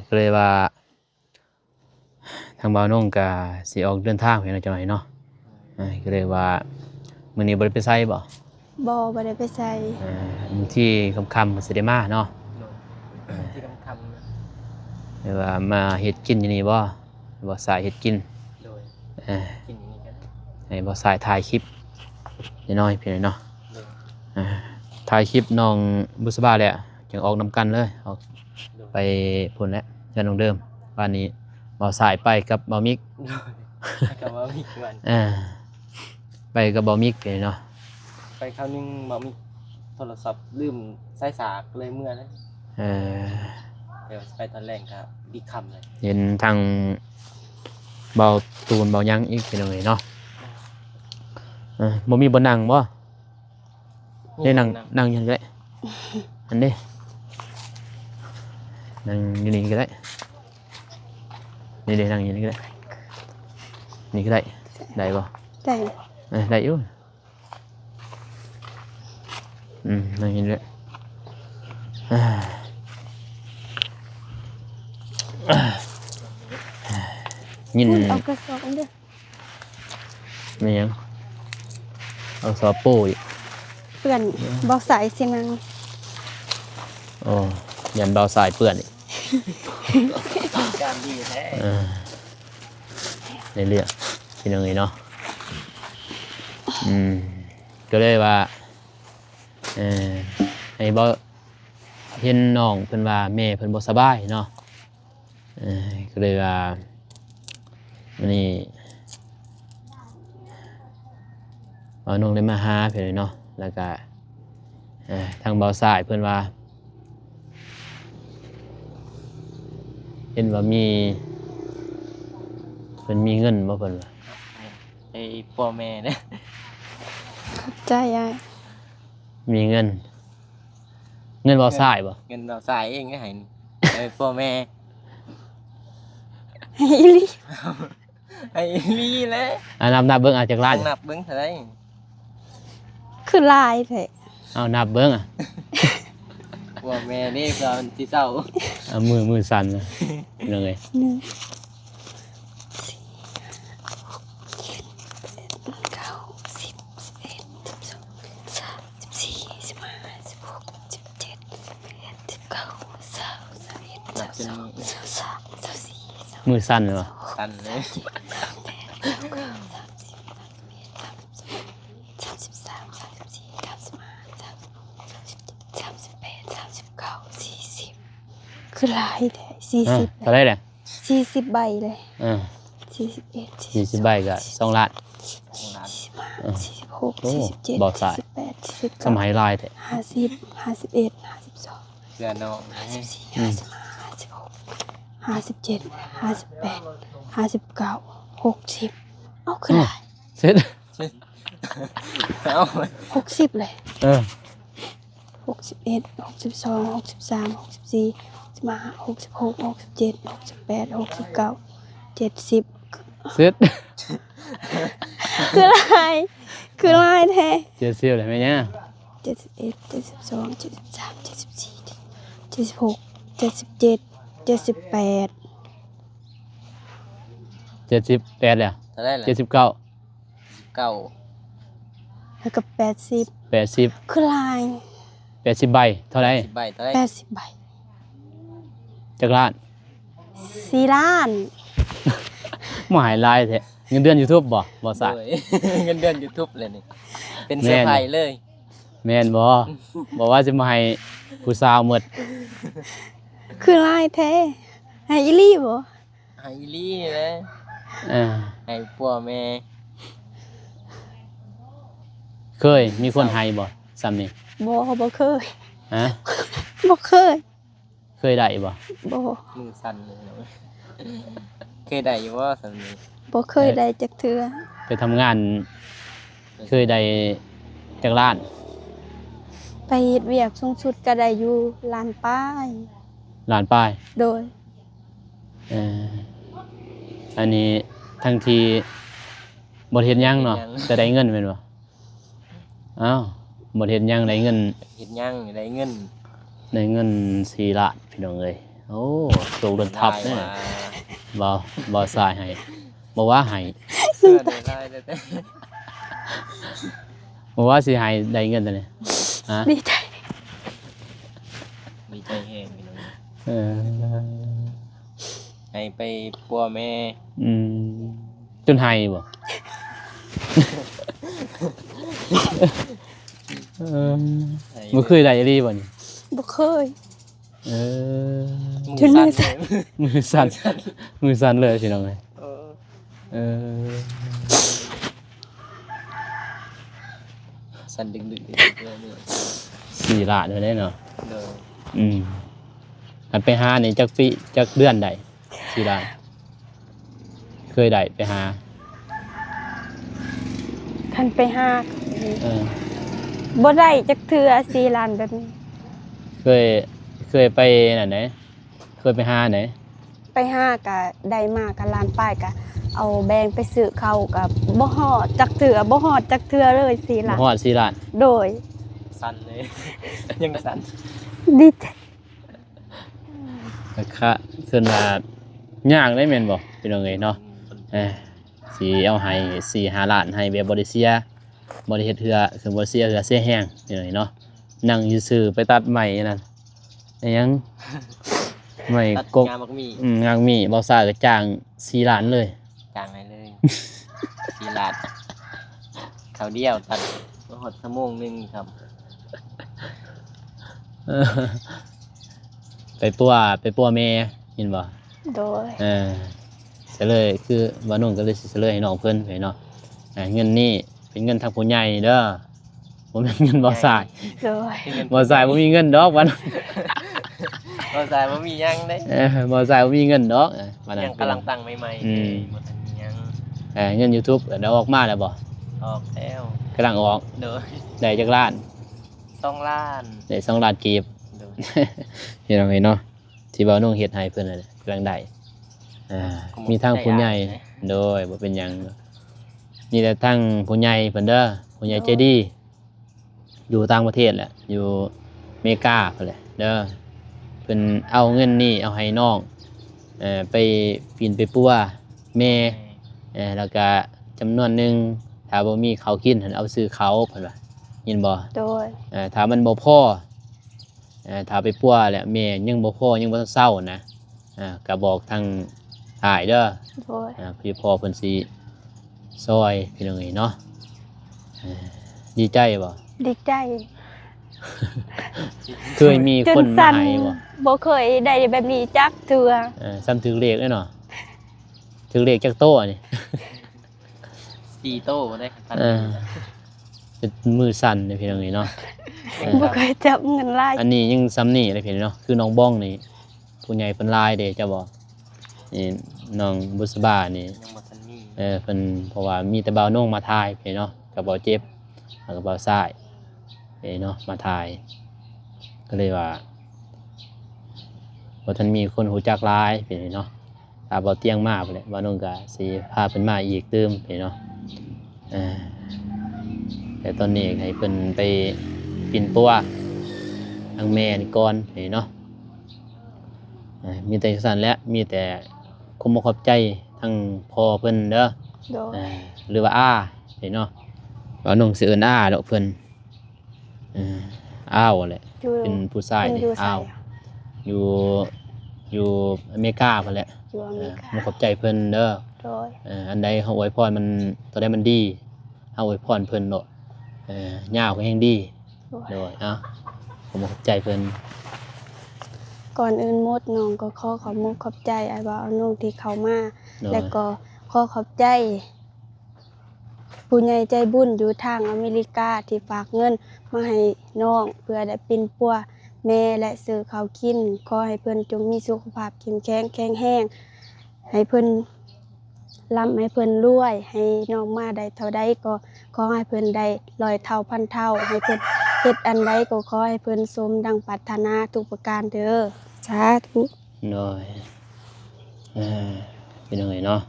ກໍເລີຍວ່າ ທາງບ່າວນົງກະຊິອອກເດີນທາງໄປເນາະ ຈັກໜ້ອຍເນາະ ເອີ ກໍເລີຍວ່າ ມື້ນີ້ບໍ່ໄດ້ໄປໃສບໍ? ບໍ່ ບໍ່ໄດ້ໄປໃສ. ເອີ ບາງທີຄ່ຳໆ ກໍຊິໄດ້ມາເນາະ. ໂດຍ ບາງທີຄ່ຳໆ ຫຼືວ່າມາເຮັດກິນຢູ່ນີ້ບໍ? ບ່າວສາຍເຮັດກິນ. ໂດຍ ເອີ ກິນຢູ່ນີ້ກໍໄດ້ ໃຫ້ບ່າວສາຍຖ່າຍຄລິບນ້ອຍໆ ພີ່ນ້ອງເນາະ. ໂດຍ ອ່າ ຖ່າຍຄລິບນ້ອງບຸດສະບາແລ້ວ ຈັ່ງອອກນຳກັນເລີຍ ອອກ ໂດຍ ໄປພຸ້ນແຫຼະ ເຮືອນນ້ອງເດີມ. ບາດນີ້ບ່າວສາຍໄປກັບບ່າວມິກ. ໂດຍ ໄປກັບບ່າວມິກ ເອີ ໄປກັບບ່າວມິກເນາະ. ໄປຄາວໜຶ່ງບ່າວມິກໂທລະສັບລືມສາຍສາກ ເລີຍເມືອເລີຍ. ເອີ ແຕ່ວ່າຊິໄປຕອນແລງກໍດີຄ່ຳເລີຍ. ເຫັນທັງບ່າວຕູນບ່າວຫຍັງອີກ ພີ່ນ້ອງເອີຍເນາະ. ເອີ ບໍ່ມີບ່ອນນັ່ງບໍ? ນີ້ ນີ້ ນັ່ງ ນັ່ງ ນັ່ງຢູ່ຫັ້ນກໍໄດ້ ອັນນີ້ ນັ່ງຢູ່ນີ້ກໍໄດ້ ນີ້ເດ້ ນັ່ງຢູ່ນີ້ກໍໄດ້ ນີ້ກໍໄດ້ ໄດ້ບໍ່? ໄດ້ ເອີ ໄດ້ຢູ່ ອືມ ນັ່ງຢູ່ນີ້ແຫຼະ. ຍິນ ເອົາກະສອບເດີ. ແມ່ນຫຍັງ? ເອົາສອບໂປ້ອີກ ເປື້ອນ ບ່າວສາຍຊິນັ່ງ. ໂອ້ ຢ້ານບ່າວສາຍເປື້ອນອີກ ການດີແທ້. ເອີ ໃນເລື່ອງ ພີ່ນ້ອງເອີຍເນາະ. ອືມ ກໍເລີຍວ່າ ເອີ ໃຫ້ບ່າວ ເຫັນນ້ອງເພິ່ນວ່າແມ່ເພິ່ນບໍ່ສະບາຍເນາະ. ເອີ ກໍເລີຍວ່າມື້ນີ້ບ່າວນົງໄດ້ມາຫາເພິ່ນເນາະ ແລ້ວກະ ເອີ ທາງບ່າວສາຍເພິ່ນວ່າ ເຫັນວ່າມີ ເພິ່ນມີເງິນບໍ່ ເພິ່ນວ່າ ໃຫ້ພໍ່ແມ່ເດີ. ຂອບໃຈອ້າຍ. ມີເງິນ ເງິນບ່າວສາຍບໍ່? ເງິນບ່າວສາຍເອງໃຫ້ ໃຫ້ພໍ່ແມ່. ໃຫ້ອີ່ຫຼີ ໃຫ້ອີ່ຫຼີແຫຼະ. ອ່າ ນັບ ນັບເບິ່ງ ອ່າ ຈັກລ້ານ? ນັບເບິ່ງເທົ່າໃດ? ຄືຫຼາຍແທ້. ເອົາ ນັບເບິ່ງ ອ່າ ພໍ່ແມ່ນີ້ກໍຊິເຊົາ. ເອົາ ມື ມືສັ່ນນະ ພີ່ນ້ອງເອີຍ. ໜຶ່ງ ສີ່ ຫ້າ ຫົກ ເຈັດ ແປດ ເກົ້າ ສິບ ສິບເອັດ ສິບສອງ ສິບສາມ ສິບສີ່ ສິບຫ້າ ສິບຫົກ ສິບເຈັດ ສິບແປດ ສິບເກົ້າ ຊາວ ຊາວເອັດ ຊາວສອງ ຊາວສາມ ຊາວສີ່ ຊາວຫ້າ ມື້ສັ່ນເນາະ ສັ່ນເລີຍ ຊາວແປດ ຊາວເກົ້າ ສາມສິບ ສາມສິບເອັດ ສາມສິບສອງ ສາມສິບສາມ ສາມສິບສີ່ ສາມສິບຫ້າ ສາມສິບຫົກ ສາມສິບເຈັດ ສາມສິບແປດ ສາມສິບເກົ້າ ສີ່ສິບ ຄືຫຼາຍແທ້ ສີ່ສິບ ເທົ່າໃດແຫຼະ? ສີ່ສິບໃບເລີຍ ເອີ ສີ່ສິບເອັດ ສີ່ສິບ ສີ່ສິບໃບກໍສອງລ້ານ ສອງລ້ານ ສີ່ສິບຫ້າ ເອີ ສີ່ສິບຫົກ ໂອ້ ສີ່ສິບເຈັດ ບໍ່ສາຍ ສີ່ສິບແປດ ສີ່ສິບເກົ້າ ສະໄໝຫຼາຍແທ້ ຫ້າສິບ ຫ້າສິບເອັດ ຫ້າສິບສອງ ເພື່ອນ້ອງ ຫ້າສິບສີ່ ອືມ ຫ້າສິບຫ້າ ຫ້າສິບຫົກ ຫ້າສິບເຈັດ ຫ້າສິບແປດ ຫ້າສິບເກົ້າ ຫົກສິບ ເອົ້າ ຄືຫຼາຍ ເສັດ ເສັດ ເອົາ ຫົກສິບເລີຍ ເອີ ຫົກສິບເອັດ ຫົກສິບສອງ ຫົກສິບສາມ ຫົກສິບສີ່ ຫົກສິບຫ້າ ຫົກສິບຫົກ ຫົກສິບເຈັດ ຫົກສິບແປດ ຫົກສິບເກົ້າ ເຈັດສິບ ເສັດ ຄືຫຼາຍ ຄືຫຼາຍແທ້ ເຈັດສິບແລ້ວແມ່ນຫຍັງ ເຈັດສິບເອັດ ເຈັດສິບສອງ ເຈັດສິບສາມ ເຈັດສິບສີ່ ເຈັດສິບຫົກ ເຈັດສິບເຈັດ ເຈັດສິບແປດ ເຈັດສິບແປດແລ້ວ ເທົ່າໃດລະ ເຈັດສິບເກົ້າ ເກົ້າ ແລ້ວກໍແປດສິບ ແປດສິບ ຄືຫຼາຍ ແປດສິບໃບ ເທົ່າໃດ ແປດສິບໃບ ເທົ່າໃດ ແປດສິບໃບ ຈັກລ້ານ ສີ່ລ້ານ ມາໃຫ້ຫຼາຍແທ້ ເງິນເດືອນຢູທູບບໍ່ ບໍ່ຊາ ໂດຍ ເງິນເດືອນຢູທູບແຫຼະນີ້ ເປັນເຊີໄພຣສ໌ເລີຍ ແມ່ນບໍ່ ບໍ່ວ່າຊິມາໃຫ້ຜູ້ສາວໝົດ ຄືຫຼາຍແທ້ ໃຫ້ອີ່ຫຼີບໍ່ ໃຫ້ອີ່ຫຼີນີ້ແຫຼະ ເອີ ໃຫ້ຜົວແມ່ ເຄີຍມີຄົນໃຫ້ບໍ່ຊ່ຳນີ້ ບໍ່ ບໍ່ເຄີຍ ຮະ ບໍ່ເຄີຍ ເຄີຍໄດ້ບໍ່ ບໍ່ ມືສັ່ນເລີຍ ເຄີຍໄດ້ຢູ່ບໍ່ຊ່ຳນີ້ ບໍ່ເຄີຍໄດ້ຈັກເທື່ອ ໄປທຳງານ ເຄີຍໄດ້ຈັກລ້ານ ໄປເຮັດວຽກສູງສຸດກໍໄດ້ຢູ່ລ້ານປາຍ ລ້ານປາຍ ໂດຍ ເອີ ອັນນີ້ທັງທີ່ບໍ່ໄດ້ເຮັດຫຍັງເນາະ ບໍ່ໄດ້ເຮັດຫຍັງ ແຕ່ໄດ້ເງິນແມ່ນບໍ່ ອ້າວ ບໍ່ໄດ້ເຮັດຫຍັງໄດ້ເງິນ ເຮັດຫຍັງໄດ້ເງິນ ໄດ້ເງິນສີ່ລ້ານ ພີ່ນ້ອງເອີຍ ໂອ້ ໂຊກເດີນທັບເດ້ ຫຼາຍວ່າ ບໍ່ ບໍ່ສາຍໃຫ້ ບໍ່ວ່າໃຫ້ ເຊື່ອໄດ້ຫຼາຍແທ້ໆ ບໍ່ວ່າຊິໃຫ້ໄດ້ເງິນຕອນນີ້ ຮະ ດີໃຈ ດີໃຈແຮງພີ່ນ້ອງ ເອີ ໃຫ້ໄປປົວແມ່ ອືມ ຈົນໄຫ້ບໍ່ ເອີ ບໍ່ເຄີຍໄດ້ອີ່ຫຼີບໍ່ນີ້ ບໍ່ເຄີຍ ເອີ ຈົນມືສັ່ນ ມືສັ່ນ ມືສັ່ນເລີຍພີ່ນ້ອງເອີຍ ເອີ ເອີ ສັ່ນດຶກໆ ສີ່ລ້ານເລີຍເນາະ ໂດຍ ອືມ ອັນໄປຫານີ້ຈັກປີ ຈັກເດືອນໄດ້ ສີ່ລ້ານ ເຄີຍໄດ້ໄປຫາ ຄັນໄປຫາ ເອີ ບໍ່ໄດ້ຈັກເທື່ອສີ່ລ້ານແບບນີ້ ເຄີຍ ເຄີຍໄປນັ້ນເດ້ ເຄີຍໄປຫາເດ້ ໄປຫາກະໄດ້ມາກະລ້ານປາຍ ກະເອົາແບ່ງໄປຊື້ເຂົ້າ ກະບໍ່ຮອດຈັກເທື່ອ ບໍ່ຮອດຈັກເທື່ອເລີຍສີ່ລ້ານ ບໍ່ຮອດສີ່ລ້ານ ໂດຍ ສັ່ນເລີຍ ຍັງສັ່ນ ດີໃຈ ກະຄືວ່າຍາກເດ້ແມ່ນບໍ່ ພີ່ນ້ອງເອີຍເນາະ ເອີ ຊິເອົາໃຫ້ສີ່ຫ້າລ້ານ ໃຫ້ແບບບໍ່ໄດ້ເສຍ ບໍ່ໄດ້ເຮັດເຫື່ອ ຄືບໍ່ເສຍເຫື່ອເສຍແຮງ ພີ່ນ້ອງເອີຍເນາະ ນັ່ງຢູ່ຊື່ໄປຕັດໄມ້ນັ້ນ ອີຫຍັງ ໄມ້ກົກ ຕັດຫຍ້າໝາກໝີ່ ອືມ ໝາກໝີ່ ບ່າວຊາຍກໍຈ້າງສີ່ລ້ານເລີຍ ຈ້າງໃຫ້ເລີຍ ສີ່ລ້ານ ຄາວດຽວຕັດບໍ່ຮອດຊົ່ວໂມງໜຶ່ງຊ້ຳ ໄປປົວ ໄປປົວແມ່ ເຫັນບໍ່ ໂດຍ ເອີ ສະເລີຍ ຄືບ່າວນົງກໍເລີຍຊິສະເລີຍໃຫ້ນ້ອງເພິ່ນເນາະ ອ່າ ເງິນນີ້ເປັນເງິນທາງຜູ້ໃຫຍ່ເດີ ບໍ່ແມ່ນເງິນບ່າວຊາຍ ໂດຍ ບ່າວຊາຍບໍ່ມີເງິນດອກ ບ່າວຊາຍບໍ່ມີຫຍັງເດ້ ເອີ ບ່າວຊາຍບໍ່ມີເງິນດອກ ເອີ ວ່ານັ້ນ ຍັງກຳລັງຕັ້ງໃໝ່ໆ ອືມ ບໍ່ທັນມີຫຍັງ ເອີ ເງິນຢູທູບໄດ້ອອກມາແລ້ວບໍ່ ອອກແລ້ວ ກຳລັງອອກ ໂດຍ ໄດ້ຈັກລ້ານ ສອງລ້ານ ໄດ້ສອງລ້ານກີບ ໂດຍ ພີ່ນ້ອງເອີຍເນາະ ທີ່ບ່າວນົງເຮັດໃຫ້ເພິ່ນນັ້ນແຫຼະ ກຳລັງໄດ້ ອ່າ ມີທັງຜູ້ໃຫຍ່ ໂດຍ ບໍ່ເປັນຫຍັງ ມີແຕ່ທັງຜູ້ໃຫຍ່ເພິ່ນເດີ ຜູ້ໃຫຍ່ໃຈດີ ຢູ່ຕ່າງປະເທດແຫຼະ ຢູ່ເມກາພຸ້ນແຫຼະເດີ ເພິ່ນເອົາເງິນນີ້ເອົາໃຫ້ນ້ອງ ເອີ ໄປປິ່ນໄປປົວແມ່ ເອີ ແລ້ວກະຈຳນວນໜຶ່ງ ຖ້າບໍ່ມີເຂົ້າກິນຫັ້ນເອົາໄປຊື້ເຂົ້າ ເພິ່ນວ່າ ຍິນບໍ່ ໂດຍ ເອີ ຖ້າມັນບໍ່ພໍ ເອີ ຖ້າໄປປົວແລ້ວແມ່ຍັງບໍ່ພໍ ຍັງບໍ່ທັນເຊົານະ ເອີ ກະບອກທາງອ້າຍເດີ ໂດຍ ເອີ ພີ່ພໍ່ເພິ່ນຊິຊ່ອຍ ພີ່ນ້ອງເອີຍເນາະ ເອີ ດີໃຈບໍ່ ດີໃຈ ເຄີຍມີຄົນມາໃຫ້ບໍ່ ບໍ່ເຄີຍໄດ້ແບບນີ້ຈັກເທື່ອ ເອີ ສ່ຳຖືກເລກເລີຍເນາະ ຖືກເລກຈັກໂຕອັນນີ້ ສີ່ໂຕໄດ້ ເອີ ເປັນມືສັ່ນເດ້ພີ່ນ້ອງເອີຍເນາະ ເອີ ບໍ່ເຄີຍຈັບເງິນຫຼາຍ ອັນນີ້ຍັງສ່ຳນີ້ເດ້ພີ່ນ້ອງເນາະ ຄືນ້ອງບອງນີ້ ຜູ້ໃຫຍ່ເພິ່ນຫຼາຍເດ້ ເຈົ້າບໍ່ ນີ້ນ້ອງບຸດສະບານີ້ ຍັງບໍ່ທັນມີ ເອີ ເພິ່ນ ເພາະວ່າມີແຕ່ບ່າວນົງມາຖ່າຍພີ່ເນາະ ກັບບ່າວເຈັບ ແລ້ວກໍບ່າວຊາຍ ເອີເນາະ ມາຖ່າຍ ກໍເລີຍວ່າບໍ່ທັນມີຄົນຮູ້ຈັກຫຼາຍ ເປັນເນາະ. ຖ້າບ່າວຕຽງມາພຸ້ນແຫຼະ ບ່າວນົງກໍຊິພາເພິ່ນມາອີກຕື່ມ ເປັນເນາະ. ເອີ ແຕ່ຕອນນີ້ໃຫ້ເພິ່ນໄປປິ່ນປົວທາງແມ່ນີ້ກ່ອນ ເປັນເນາະ. ເອີ ມີແຕ່ຈັ່ງຊັ້ນແຫຼະ ມີແຕ່ ຂໍຂອບໃຈທາງພໍ່ເພິ່ນເດີ ໂດຍ ເອີ ຫຼືວ່າອາເນາະ ບ່າວນົງຊິເອີ້ນອາດອກເພິ່ນ ເອີ ອາວແຫຼະ ຢູ່ ເປັນຜູ້ຊາຍ ເພິ່ນຢູ່ໃສ ອາວ ຢູ່ ຢູ່ອາເມລິກາພຸ້ນແຫຼະ ຢູ່ອາເມລິກາ ເອີ ຂໍຂອບໃຈເພິ່ນເດີ ໂດຍ ເອີ ອັນໃດເຮົາອວຍພອນມັນ ຕົວໃດມັນດີ ເຮົາອວຍພອນເພິ່ນໂລດ ເອີ ຍາວກໍແຮ່ງດີ ໂດຍ ເອົາ ຂໍຂອບໃຈເພິ່ນ. ກ່ອນອື່ນໝົດ ນ້ອງກໍຂໍຂອບມຸກຂອບໃຈອ້າຍບ່າວອານົງທີ່ເຂົ້າມາ ໂດຍ ແລະກໍຂໍຂອບໃຈຜູ້ໃຫຍ່ໃຈບຸນຢູ່ທາງອາເມລິກາທີ່ຝາກເງິນມາໃຫ້ນ້ອງ ເພື່ອໄດ້ປິ່ນປົວແມ່ ແລະ ຊື້ເຂົ້າກິນ. ຂໍໃຫ້ເພິ່ນຈົ່ງມີສຸຂະພາບເຂັ້ມແຂງແຂງແຮງ ໃຫ້ເພິ່ນ ລ່ຳໃຫ້ເພິ່ນລວຍ ໃຫ້ນ້ອງມາໄດ້ເທົ່າໃດກໍຂໍໃຫ້ເພິ່ນໄດ້ຮ້ອຍເທົ່າພັນເທົ່າ ໃຫ້ເພິ່ນເຮັດອັນໃດກໍຂໍໃຫ້ເພິ່ນສົມດັ່ງປາດຖະໜາທຸກປະການເດີ ສາທຸ. ໂດຍ ເອີ ພີ່ນ້ອງເອີຍເນາະ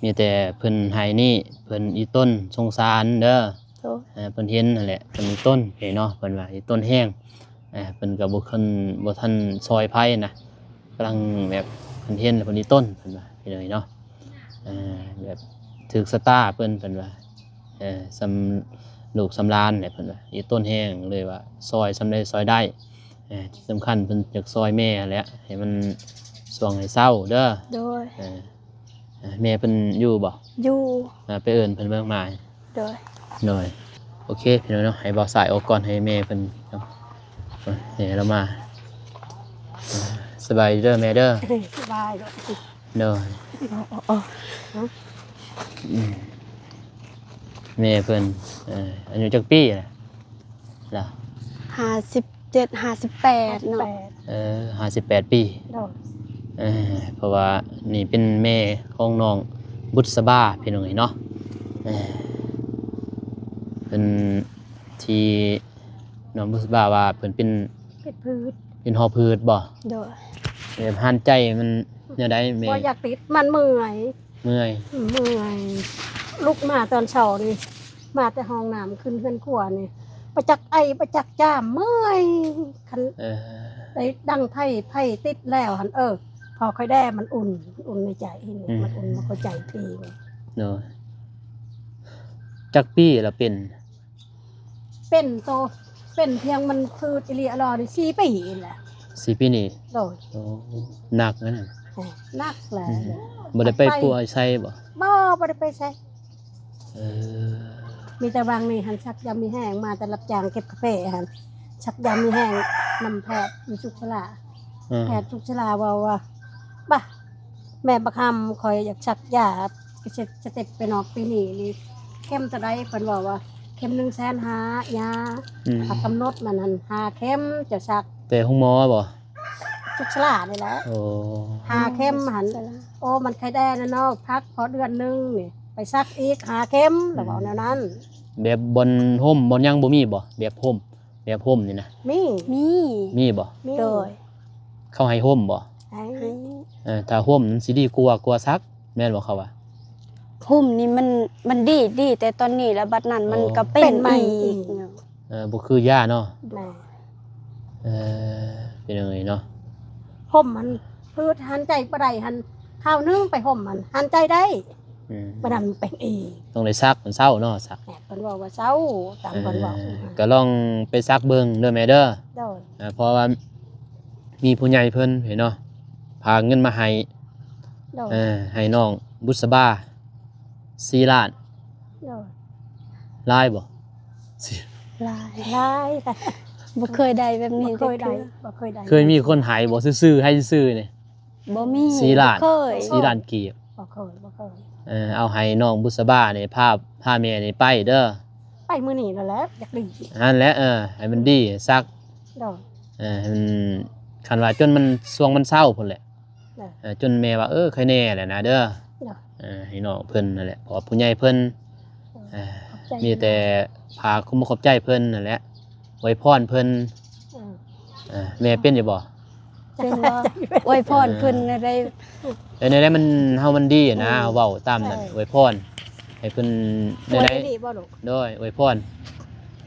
ມີແຕ່ເພິ່ນໃຫ້ນີ້ ເພິ່ນອີຕົນສົງສານເດີ ໂດຍ ເອີ ເພິ່ນເຫັນຫັ້ນແຫຼະ ເພິ່ນອີຕົນເນາະ ເພິ່ນວ່າອີຕົນແຮງ ເອີ ເພິ່ນກໍບໍ່ທັນ ບໍ່ທັນຊ່ອຍໃຜນະ ກຳລັງແບບເພິ່ນເຫັນແລ້ວເພິ່ນອີຕົນ ເພິ່ນວ່າ ພີ່ນ້ອງເນາະ ເອີ ແບບຖືກຊະຕາເພິ່ນ ເພິ່ນວ່າ ເອີ ສ່ຳລູກສ່ຳຫຼານແຫຼະ ເພິ່ນວ່າ ອີຕົນແຮງ ເລີຍວ່າຊ່ອຍສ່ຳໃດຊ່ອຍໄດ້ ເອີ ທີ່ສຳຄັນເພິ່ນຢາກຊ່ອຍແມ່ແຫຼະ ໃຫ້ມັນຊ່ວງໃຫ້ເຊົາເດີ ໂດຍ ເອີ ເອີ ແມ່ເພິ່ນຢູ່ບໍ່? ຢູ່ ເອີ ໄປເອີ້ນເພິ່ນເບິ່ງມາ ໂດຍ ໂດຍ ໂອເຄ ພີ່ນ້ອງເນາະ ໃຫ້ບ່າວສາຍອອກກ່ອນ ໃຫ້ແມ່ເພິ່ນ ເອີ ແມ່ລາວມາ ສະບາຍດີເດີແມ່ເດີ ສະບາຍ ໂດຍ ແມ່ເພິ່ນ ເອີ ອາຍຸຈັກປີລະ? ລະ ຫ້າສິບເຈັດ ຫ້າສິບແປດເນາະ ຫ້າສິບແປດ ເອີ ຫ້າສິບແປດປີ ໂດຍ ເອີ ເພາະວ່ານີ້ເປັນແມ່ຂອງນ້ອງບຸດສະບາ ພີ່ນ້ອງເອີຍເນາະ ເອີ ເພິ່ນທີ່ນ້ອງບຸດສະບາວ່າເພິ່ນເປັນ ເປັນພືດ ເປັນຫໍຜືດບໍ່? ໂດຍ ແບບຫັນໃຈມັນແນວໃດແມ່? ບໍ່ຢາກຕິດ ມັນເມື່ອຍ ເມື່ອຍ ເມື່ອຍ ລຸກມາຕອນເຊົ້ານີ້ ມາແຕ່ຫ້ອງນ້ຳຂຶ້ນເຮືອນຄົວນີ້ ປະຈັກໄອປະຈັກຈາມ ເມື່ອຍ ຄັນ ເອີ ໄດ້ດັງໄຟ ໄຟຕິດແລ້ວຫັ້ນ ເອີ ພໍຄ່ອຍແດ່ ມັນອຸ່ນ ມັນອຸ່ນໃນໃຈ ອືມ ມັນອຸ່ນ ມັນກໍໃຈພີ ໂດຍ ຈັກປີລະເປັນ? ເປັນໂຕ ເປັນພຽງມັນພືດອີ່ຫຼີອະຫຼໍນີ້ ສີ່ປີນີ້ແຫຼະ ສີ່ປີນີ້ ໂດຍ ໂອ້ ໜັກນະ ເອີ ໜັກແຫຼະ ອືມ ບໍ່ໄດ້ໄປປົວໃສບໍ່? ບໍ່ ບໍ່ໄດ້ໄປໃສ ເອີ ມີແຕ່ຫວ່າງນີ້ຫັ້ນ ສັກຢາມີແຮງ ມາແຕ່ຮັບຈ້າງເກັບກາເຟຫັ້ນ ສັກຢາມີແຮງນຳແພດຢູ່ສຸກສະຫຼາ ເອີ ແພດສຸກສະຫຼາເວົ້າວ່າ ບາ ແມ່ບັກຄຳ ຂ້ອຍຢາກສັກຢາ ສະເຕັບໄປນອກປີນີ້ນີ້ ເຂັມເທົ່າໃດ? ເພິ່ນເວົ້າວ່າ ເຂັມໜຶ່ງແສນຫ້າ ຍາ ອືມ ກຳນົດມັນຫັ້ນ ຫ້າເຂັມຈະສັກ ແຕ່ໂຮງໝໍບໍ່? ສຸກສະຫຼານີ້ແຫຼະ ໂອ້ ຫ້າເຂັມຫັ້ນ ໂອ້ ມັນໄຄແດ່ແລ້ວເນາະ ພັກພໍເດືອນໜຶ່ງນີ້ ໄປສັກອີກຫ້າເຂັມ ລາວເວົ້າແນວນັ້ນ ແບບບ່ອນຮົ່ມບ່ອນຫຍັງບໍ່ມີບໍ່? ແບບຮົ່ມ ແບບຮົ່ມນີ້ນະ ມີ ມີ ມີບໍ່? ມີ ໂດຍ ເຂົາໃຫ້ຮົ່ມບໍ່? ໃຫ້ ໃຫ້ ເອີ ຖ້າຮົ່ມມັນຊິດີກວ່າ ກວ່າສັກ ແມ່ນບໍ່ເຂົາວ່າ? ຮົ່ມນີ້ມັນ ມັນດີ ດີແຕ່ຕອນນີ້ ແລ້ວບັດນັ້ນມັນກໍເປັນ ເປັນໃໝ່ອີກ ອີກ ເອີ ບໍ່ຄືຢາເນາະ ແມ່ນ ເອີ ເປັນຫຍັງເນາະ ຮົ່ມຫັ້ນ ພືດຫັນໃຈບໍ່ໄດ້ຫັ້ນ ຄາວໜຶ່ງໄປຮົ່ມຫັ້ນ ຫັນໃຈໄດ້ ອືມ ບັດນັ້ນເປັນອີກ ຕ້ອງໄດ້ສັກ ມັນເຊົາເນາະ ສັກ ແມ່ນ ເພິ່ນເວົ້າວ່າເຊົາ ຕາມເພິ່ນເວົ້າ ເອີ ກໍລອງໄປສັກເບິ່ງເດີແມ່ເດີ ໂດຍ ເອີ ເພາະວ່າມີຜູ້ໃຫຍ່ເພິ່ນເນາະ ພາເງິນມາໃຫ້ ໂດຍ ເອີ ໃຫ້ນ້ອງບຸດສະບາ ສີ່ລ້ານ ໂດຍ ຫຼາຍບໍ່? ຫຼາຍ ຫຼາຍ ບໍ່ເຄີຍໄດ້ແບບນີ້ ບໍ່ເຄີຍໄດ້ ຈັກເທື່ອ ບໍ່ເຄີຍໄດ້ ເຄີຍມີຄົນໃຫ້ບໍ່? ຊື່ໆ ໃຫ້ຊື່ໆ ນີ້ ບໍ່ມີ ສີ່ລ້ານ ບໍ່ເຄີຍ ສີ່ລ້ານກີບ ບໍ່ເຄີຍ ບໍ່ເຄີຍ ເອີ ເອົາໃຫ້ນ້ອງບຸດສະບານີ້ ພາ ພາແມ່ນີ້ໄປເດີ ໄປມື້ນີ້ນັ້ນແຫຼະ ຢາກດີ ຫັ້ນແຫຼະ ເອີ ໃຫ້ມັນດີ ສັກ ໂດຍ ເອີ ໃຫ້ມັນ ຄັນວ່າຈົນມັນ ຊ່ວງມັນເຊົາພຸ້ນແຫຼະ ໂດຍ ເອີ ຈົນແມ່ວ່າ ເອີ ໄຄແນ່ແຫຼະນະເດີ ໂດຍ ເອີ ໃຫ້ນ້ອງເພິ່ນນັ້ນແຫຼະ ເພາະວ່າຜູ້ໃຫຍ່ເພິ່ນ ໂດຍ ເອີ ໃຈ ມີແຕ່ຝາກຄວາມຂອບໃຈເພິ່ນນັ້ນແຫຼະ ອວຍພອນເພິ່ນ. ເອີ ເອີ ແມ່ເປັນຢູ່ບໍ່? ເປັນບໍ່? ອວຍພອນເພິ່ນ ເອີ ແນວໃດ? ເອີ ແນວໃດມັນ ເຮົາມັນດີນະ ເອີ ເຮົາເວົ້າຕາມນັ້ນ ເອີ ອວຍພອນໃຫ້ເພິ່ນແນວໃດ? ໂດຍ ອວຍພອນ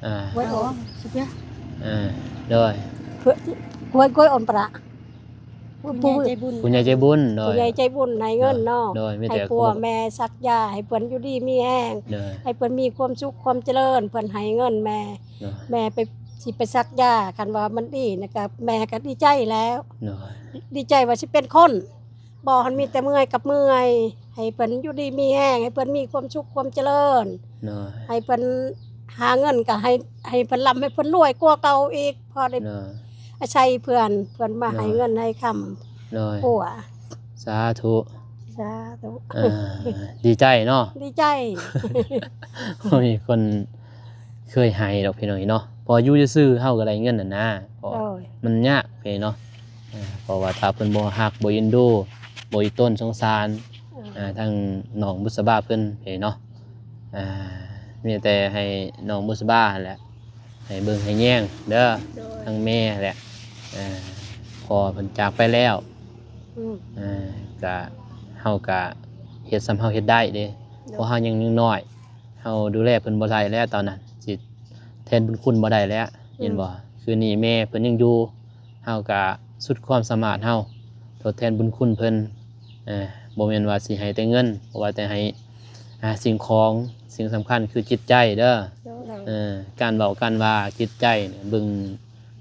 ອາ ອວຍພອນ ເອີ ໂດຍ ເພື່ອ ອວຍ ອວຍອອນປະ ຜູ້ໃຫຍ່ໃຈບຸນ ຜູ້ໃຫຍ່ໃຈບຸນ ໂດຍ ຜູ້ໃຫຍ່ໃຈບຸນໃຫ້ເງິນເນາະ ໂດຍ ມີແຕ່ໃຫ້ຜົວແມ່ສັກຢາ ໃຫ້ເພິ່ນຢູ່ດີມີແຮງ ໂດຍ ໃຫ້ເພິ່ນມີຄວາມສຸກຄວາມຈະເລີນ ເພິ່ນໃຫ້ເງິນແມ່ ໂດຍ ແມ່ໄປ ຊິໄປສັກຢາ ຄັນວ່າມັນດີນະ ກະແມ່ກະດີໃຈແລ້ວ ໂດຍ ດີໃຈວ່າຊິເປັນຄົນ ບໍ່ຫັ້ນມີແຕ່ເມື່ອຍກັບເມື່ອຍ ໃຫ້ເພິ່ນຢູ່ດີມີແຮງ ໃຫ້ເພິ່ນມີຄວາມສຸກຄວາມຈະເລີນ ໂດຍ ໃຫ້ເພິ່ນຫາເງິນກະໃຫ້ ໃຫ້ເພິ່ນລ່ຳໃຫ້ເພິ່ນລວຍກວ່າເກົ່າອີກ ພໍໄດ້ ໂດຍ ອາໄສເພິ່ນ ເພິ່ນມາໃຫ້ ໂດຍ ເງິນໃຫ້ຄຳ ໂດຍ ຜົວ ສາທຸ ສາທຸ ເອີ ດີໃຈເນາະ ດີໃຈ ບໍ່ມີຄົນເຄີຍໃຫ້ດອກພີ່ນ້ອງເນາະ ເພາະຢູ່ຊື່ໆເຮົາກໍໄດ້ເງິນຫັ້ນນາ ເພາະ ໂດຍ ມັນຍາກເພເນາະ ເອີ ເພາະວ່າຖ້າເພິ່ນບໍ່ຮັກ ບໍ່ເອັນດູ ບໍ່ອີ່ຕົນສົງສານ ເອີ ອາ ທາງນ້ອງບຸດສະບາເພິ່ນເພເນາະ ອາ ມີແຕ່ໃຫ້ນ້ອງບຸດສະບາຫັ້ນແຫຼະ ໃຫ້ເບິ່ງໃຫ້ແຍງເດີ ໂດຍ ທາງແມ່ແຫຼະ ເອີ ພໍ່ເພິ່ນຈາກໄປແລ້ວ ອືມ ເອີ ກະ ເຮົາກະເຮັດສ່ຳເຮົາເຮັດໄດ້ເດ້ ໂດຍ ເພາະເຮົາຍັງ ຍັງນ້ອຍ ເຮົາດູແລເພິ່ນບໍ່ໄດ້ແລ້ວຕອນນັ້ນ ຊິແທນບຸນຄຸນບໍ່ໄດ້ແລ້ວ ອືມ ແມ່ນບໍ່? ຄືນີ້ແມ່ເພິ່ນຍັງຢູ່ ເຮົາກະສຸດຄວາມສາມາດເຮົາ ທົດແທນບຸນຄຸນເພິ່ນ ເອີ ບໍ່ແມ່ນວ່າຊິໃຫ້ແຕ່ເງິນ ບໍ່ວ່າແຕ່ໃຫ້ ອາ ສິ່ງຂອງ ສິ່ງສຳຄັນຄືຈິດໃຈເດີ ໂດຍ ເອີ ການເວົ້າການວ່າ ຈິດໃຈນີ້ ເບິ່ງ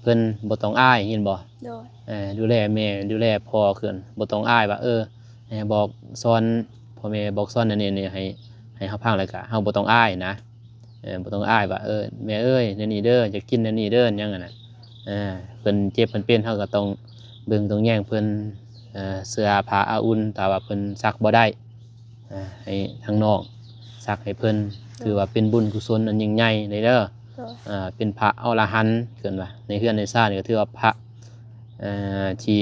ເພິ່ນ ບໍ່ຕ້ອງອາຍ ເຫັນບໍ່? ໂດຍ ເອີ ດູແລແມ່ ດູແລພໍ່ຂຶ້ນ ບໍ່ຕ້ອງອາຍວ່າ ເອີ ໃຫ້ບອກສອນ ພໍ່ແມ່ບອກສອນແນວນີ້ ໃຫ້ ໃຫ້ເຮົາຟັງ ແລ້ວກະເຮົາບໍ່ຕ້ອງອາຍນະ ເອີ ບໍ່ຕ້ອງອາຍວ່າ ເອີ ແມ່ເອີຍ ແນວນີ້ເດີ ຢາກກິນແນວນີ້ເດີ ຫຍັງຫັ້ນນະ ເອີ ເພິ່ນເຈັບເພິ່ນເປັນ ເຮົາກໍຕ້ອງເບິ່ງຕ້ອງແຍງເພິ່ນ ເອີ ເສື້ອຜ້າອາອຸ່ນ ຖ້າວ່າເພິ່ນຊັກບໍ່ໄດ້ ເອີ ໃຫ້ທາງນ້ອງຊັກໃຫ້ເພິ່ນ ໂດຍ ຖືວ່າເປັນບຸນກຸສົນອັນຍິ່ງໃຫຍ່ເລີຍເດີ ໂດຍ ເອີ ເປັນພະອໍລະຫັນ ເອີ້ນວ່າ ໃນເຮືອນໃນຊານນີ້ກໍຖືວ່າພະ ເອີ ທີ່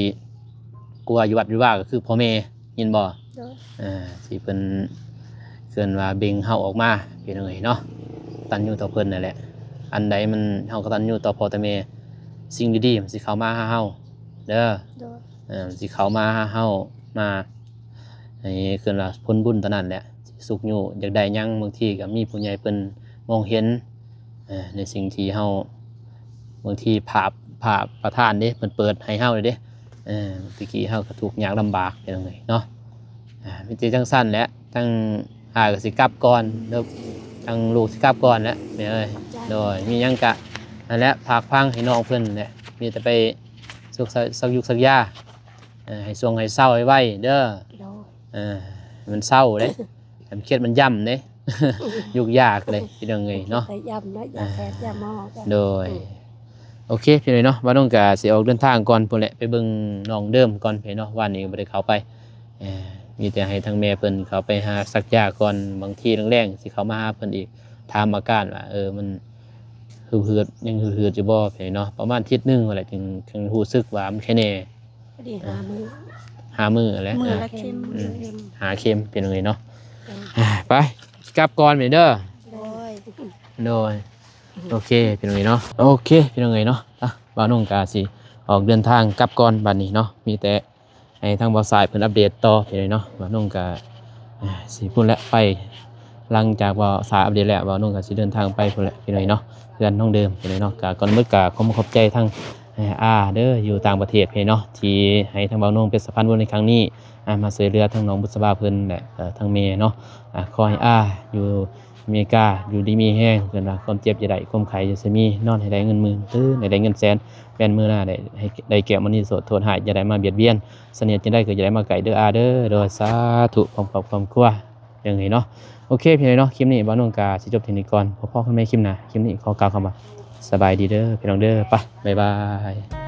ກວ່າຢູ່ວັດຢູ່ວາກໍຄືພໍ່ແມ່ ເຫັນບໍ່? ໂດຍ ເອີ ທີ່ເພິ່ນ ເອີ້ນວ່າເບັ່ງເຮົາອອກມາ ພີ່ນ້ອງເອີຍເນາະ ກະຕັນຍູຕໍ່ເພິ່ນນັ້ນແຫຼະ ອັນໃດມັນ ເຮົາກະຕັນຍູຕໍ່ພໍ່ຕໍ່ແມ່ ສິ່ງດີໆມັນຊິເຂົ້າມາຫາເຮົາເດີ ໂດຍ ເອີ ມັນຊິເຂົ້າມາຫາເຮົາ ມາໃຫ້ ເອີ້ນວ່າຜົນບຸນຕົວນັ້ນແຫຼະ ຊິຊຸກຍູ້ ຢາກໄດ້ຫຍັງ ບາງທີກະມີຜູ້ໃຫຍ່ເພິ່ນມອງເຫັນ ເອີ ໃນສິ່ງທີ່ເຮົາ ບາງທີພາບ ພາບປະທານເດ້ ເພິ່ນເປີດໃຫ້ເຮົາເດ້ ເອີ ແຕ່ກີ້ເຮົາກໍທຸກຍາກລຳບາກ ພີ່ນ້ອງເອີຍເນາະ ອາ ມີແຕ່ຈັ່ງຊັ້ນແຫຼະ ທາງອ້າຍກໍຊິກັບກ່ອນ ທາງລູກຊິກັບກ່ອນແຫຼະ ແມ່ເອີຍ ໂດຍ ມີຫຍັງກະ ນັ້ນແຫຼະ ຝາກຝັງໃຫ້ນ້ອງເພິ່ນແຫຼະ ມີແຕ່ໄປ ສັກ ສັກຢູກສັກຢາ ເອີ ໃຫ້ຊ່ວງໃຫ້ເຊົາໄວໆເດີ ໂດຍ ເອີ ໃຫ້ມັນເຊົາເດ້ ໃຫ້ມັນຄຽດມັນຢ້ຳເດ້ ຍຸກຍາກເດ້ ພີ່ນ້ອງເອີຍເນາະ ໄປຢ້ຳເນາະ ຢາແພດຢາໝໍ ໂດຍ ອືມ ໂອເຄ ພີ່ນ້ອງເນາະ ບ່າວນົງກະຊິອອກເດີນທາງກ່ອນພຸ້ນແຫຼະ ໄປເບິ່ງນ້ອງເດີມກ່ອນ ພີ່ນ້ອງເນາະ ວານນີ້ກໍບໍ່ໄດ້ເຂົ້າໄປ ເອີ ມີແຕ່ໃຫ້ທາງແມ່ເພິ່ນເຂົ້າໄປຫາສັກຢາກ່ອນ ບາງທີແລງໆຊິເຂົ້າມາຫາເພິ່ນອີກ ຖາມອາການວ່າ ເອີ ມັນ ຫືດໆ ຍັງຫືດໆຢູ່ບໍ່ ພີ່ນ້ອງເນາະ ປະມານທິດໜຶ່ງພຸ້ນແຫຼະ ຈຶ່ງ ຈຶ່ງຮູ້ສຶກວ່າມັນໄຄແນ່ ພໍດີຫ້າມື້ ຫ້າມື້ແຫຼະ ມື້ລະເຂັມ ອືມ ຫ້າເຂັມ ພີ່ນ້ອງເອີຍເນາະ ໂດຍ ອາ ໄປ ກັບກ່ອນແມ່ເດີ ໂດຍ ໂດຍ ໂອເຄ ພີ່ນ້ອງເອີຍເນາະ ໂອເຄ ພີ່ນ້ອງເອີຍເນາະ ອະ ບ່າວນົງກະຊິອອກເດີນທາງກັບກ່ອນບາດນີ້ເນາະ ມີແຕ່ ໃຫ້ທາງບ່າວຊາຍເພິ່ນອັບເດດຕໍ່ ພີ່ນ້ອງເນາະ ບ່າວນົງກະ ອາ ຊິພຸ້ນແຫຼະ ໄປ ຫຼັງຈາກບ່າວຊາຍອັບເດດແລ້ວ ບ່າວນົງກະຊິເດີນທາງໄປພຸ້ນແຫຼະ ພີ່ນ້ອງເນາະ ເຮືອນນ້ອງເດີມ ພີ່ນ້ອງເນາະ ກະກ່ອນອື່ນໝົດກະຂໍຂອບໃຈທາງ ອາ ເດີ ຢູ່ຕ່າງປະເທດ ພີ່ນ້ອງເນາະ ທີ່ໃຫ້ທາງບ່າວນົງເປັນສະພານບຸນໃນຄັ້ງນີ້ ອາ ມາຊ່ວຍເຫຼືອທາງນ້ອງບຸດສະບາເພິ່ນ ແລະ ເອີ ທາງແມ່ເນາະ ອາ ຂໍໃຫ້ອາຢູ່ ອາເມລິກາ ຢູ່ດີມີແຮງ ເພິ່ນວ່າຄວາມເຈັບຢ່າໄດ້ ຄວາມໄຂ້ຢ່າຊະມີ ນອນໃຫ້ໄດ້ເງິນໝື່ນ ຕື່ນໃຫ້ໄດ້ເງິນແສນ ແມ່ນມື້ໜ້າໄດ້ ໃຫ້ໄດ້ແກ້ວມະນີໂສດ ໂທດຮ້າຍຢ່າໄດ້ມາບຽດບຽນ ສະເໜດຈັ່ງໃດກໍຢ່າໄດ້ມາໃກ້ເດີອາເດີ ໂດຍ ສາທຸ ພ້ອມຄອບຄອບຄົວ ຈັ່ງໃດເນາະ ໂອເຄ ພີ່ນ້ອງເນາະ ຄລິບນີ້ບ່າວນົງກະຊິຈົບເທົ່ານີ້ກ່ອນ ພໍ້ກັນໃໝ່ຄລິບໜ້າ ຄລິບນີ້ຂໍກ່າວຄຳວ່າ ສະບາຍດີເດີ ພີ່ນ້ອງເດີ ໄປ ບາຍບາຍ.